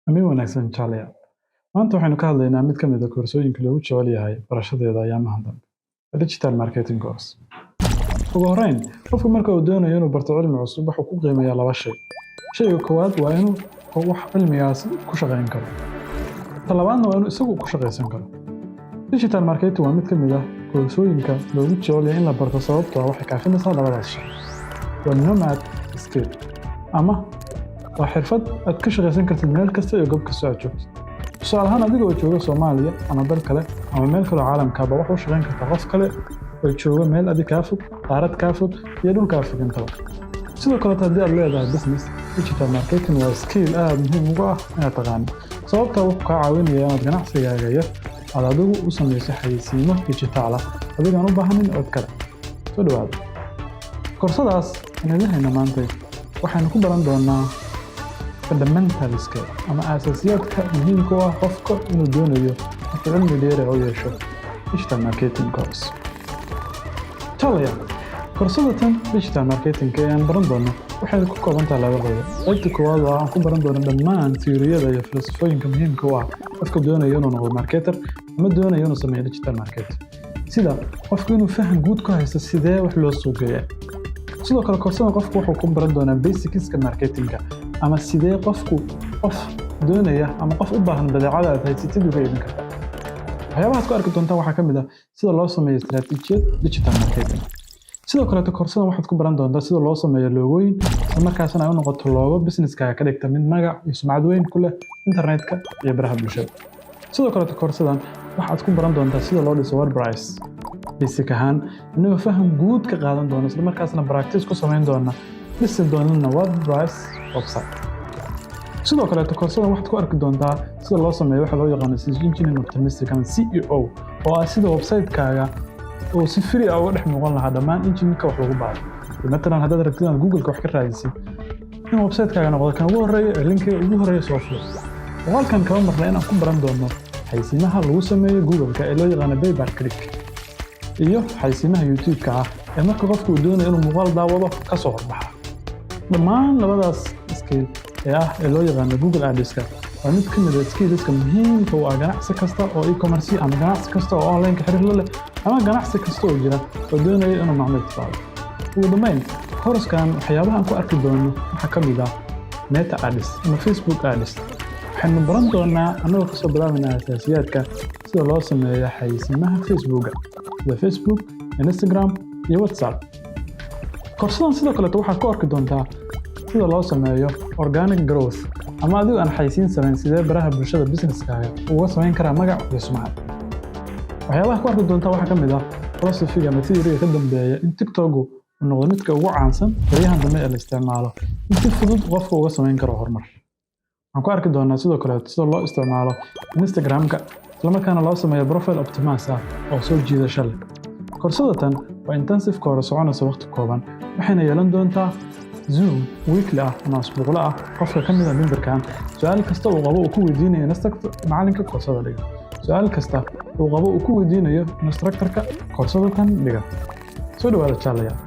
Amiin wanaagsan, jaalayaal. Maanta waxaynu ka hadlaynaa mid ka mid ah koorsooyinka loogu jecel yahay barashadeeda ayaamahan dambe, Digital Marketing Course. Ugu horreyn, qofku marka uu doonayo inuu barto cilmi cusub, wuxuu ku qiimeeyaa laba shay. Shayga koowaad waa inuu wax cilmigaasi ku shaqayn karo. Ta labaadna waa inuu isagu ku shaqaysan karo. Digital marketing waa mid ka mid ah koorsooyinka loogu jecel yahay in la barto, sababtoo ah waxay kaafinaysaa labadaas shay. Waa nomad skill ama waa xirfad aad ka shaqaysan kartid meel kasta iyo goob kasta aad joogtid. Tusaale ahaan, adiga oo jooga Soomaaliya ama dal kale ama meel kale oo caalamkaaba, waxaad u shaqayn kartaa qof kale oo jooga meel adi kaa fog, qaarad kaa fog iyo dhul kaa fog intaba. Sidoo kaleeto, haddii aad leedahay business, digital marketing waa skill aad muhiim ugu ah inaad taqaano, sababtaa wuxuu kaa caawinaya inaad ganacsigaaga yar aad adigu u samayso xayeysiimo digital ah, adigaan u baahnayn cod kale. Soo dhawaada. Koorsadaas aan idin hayna maantay waxaynu ku baran doonaa fundamentalska ama aasaasiyaadka muhiimka u ah qofka inuu doonayo markuu cilmi dheeri u yeesho digital marketing course. Jaalayaal, koorsada tan digital marketing ee aan baran doono waxay ku kooban tahay laba qayb. Qaybta koowaad oo aan ku baran doono dhammaan theory-yada iyo filosofooyinka muhiimka u ah qofka doonaya inuu noqdo marketer ama doonaya inuu sameeyo digital marketing, sida qofku inuu faham guud ku haysto sidee wax loo suuq geeyaa. Sidoo kale, koorsadan qofku wuxuu ku baran doonaa basicska marketingka ama sidee qofku qof doonaya ama qof u baahan badeecada aad haysatid uga iibin kartaa. Waxyaabahaad ku arki doontaan waxaa ka mid ah sida loo sameeyo istaraatiijiyad digital marketing. Sidoo kaleeto, koorsadan waxaad ku baran doontaa sida loo sameeyo logooyin, isla markaasna ay u noqoto logo businesskaaga ka dhigta mid magac iyo sumcad weyn ku leh internetka iyo baraha bulshada. Sidoo kaleeto, koorsadan waxaad ku baran doontaa sida loo dhiso WordPress basic ahaan, inagoo faham guud ka qaadan doona, isla markaasna practice ku samayn doona, dhisi doonana WordPress website. Sidoo kaleeto, koorsadan waxaad ku arki doontaa sida loo sameeyo waxa loo yaqaano search engine optimization ama SEO, oo ah sida website-kaaga uu si free ah uga dhex muuqan lahaa dhammaan engine-ka wax lagu baaro. Matalan, haddaad rabtid inaad Google-ka wax ka raadisid, in website-kaaga noqdo kan ugu horreeya ee linkiga ugu horreeya soo fulo. Muuqaalkan kama marna inaan ku baran doono xayeysiimaha lagu sameeyo Google-ka ee loo yaqaano pay per click iyo xayeysiimaha YouTube-ka ah ee marka qofku uu doonayo inuu muuqaal daawado ka soo horbaxa. Dhammaan labadaas skill ee ah ee loo yaqaano Google Ads-ka waa mid ka mid ah skillska muhiimka u ah ganacsi kasta oo e-commerce ama ganacsi kasta oo online-ka xiriir la leh ama ganacsi kasta oo jira oo doonaya inuu macmiil tifaado. Ugu dambeyn, course-kan waxyaabaha aan ku arki doono waxaa ka mid ah Meta Ads ama Facebook Ads. Waxaynu baran doonaa, annagoo kasoo bilaabayna asaasiyaadka, sida loo sameeyo xayeysiimaha Facebooka sida Facebook, Instagram iyo WhatsApp. Koorsadan sidoo kaleeto waxaad ku arki doontaa sida loo sameeyo organic growth ama adigoo aan xayeysiin samayn, sidee baraha bulshada businesskaaga uga samayn karaa magac iyo sumcad. Waxyaabaha ku arki doontaa waxaa ka mid ah philosophy-ga ama theory-ga ka dambeeya in TikTok-gu uu noqdo midka ugu caansan baryahan dambe ee la isticmaalo, in si fudud qofka uga samayn karo horumar. Waxaan ku arki doonaa sidoo kale sida loo isticmaalo Instagram-ka, islamarkaana loo sameeyo profile optimize ah oo soo jiidasho leh. Koorsadatan waa intensive course soconaysa waqti kooban, waxayna yeelan doontaa Zoom weekly ah ama asbuuqle ah. Qofka ka mid ah memberkan su-aal kasta uu qabo uu ku weydiinayo instructor, macalinka koorsada dhiga, su-aal kasta uu qabo uu ku weydiinayo instructorka koorsadatan dhiga. Soo dhawaada, jaalayaal.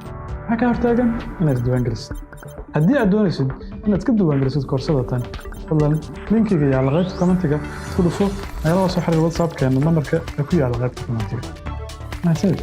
Maxaa kaa hortaagan inaad isdiiwaangelisid? Haddii aad doonaysid inaad iska diiwaangelisid koorsadatan, fadlan linkiga yaalla qaybta commentiga ku dhufo, nagala soo xiriir WhatsAppkeena nambarka ee ku yaalla qaybta commentiga. Mahadsanid.